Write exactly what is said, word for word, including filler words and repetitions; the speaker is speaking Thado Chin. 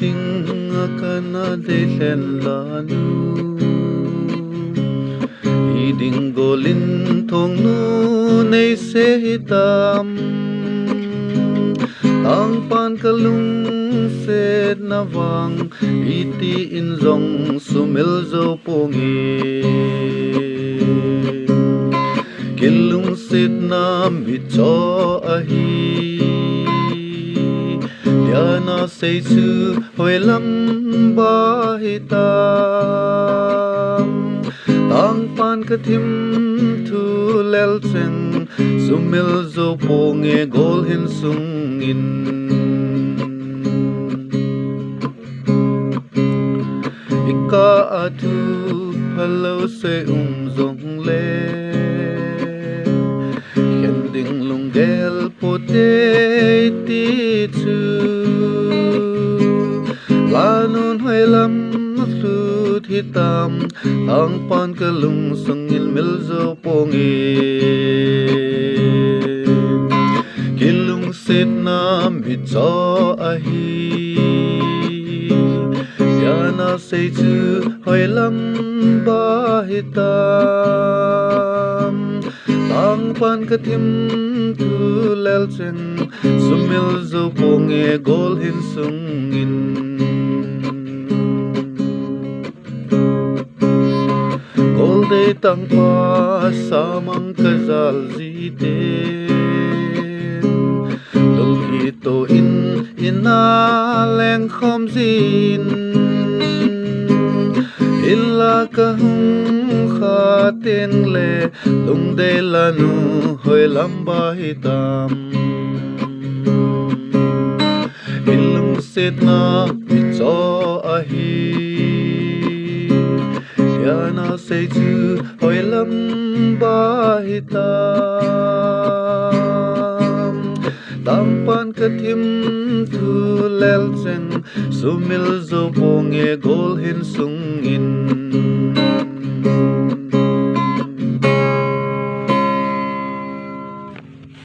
Dinga kana deilhen lanu, hiding golin thongnu neise hitam. Tangpan kalungsetna vang, itin jong sumil jou ponge. Kilungsetna mitcho ahi, tia nasei chu hoilam ba hitam. Tangpan kathim thu lel cheng, sumil jou ponge golhin sungin. Ikah a thu phalou sei um jongle, khen ding lunggel poute ti chu. Lanun hoilam lut hitam, Tangpan kalungsungin mil jou ponge. Kilungsetna mitcho ahi, tia nasei chu hoilam ba hitam. Tangpan kathim thu lel cheng, sumil jou ponge golhin sungin. Goldei tangpa samang kajal jiten, lungkitoh in ina lengkhom jin. Inla kahung kha tengle, lungdei lanu hoilam ba hitam. Kilungsetna mitcho ahi, tia nasei chu hoilam ba hitam. Tangpan kathim thu lel cheng, sumil jou ponge golhin sungin.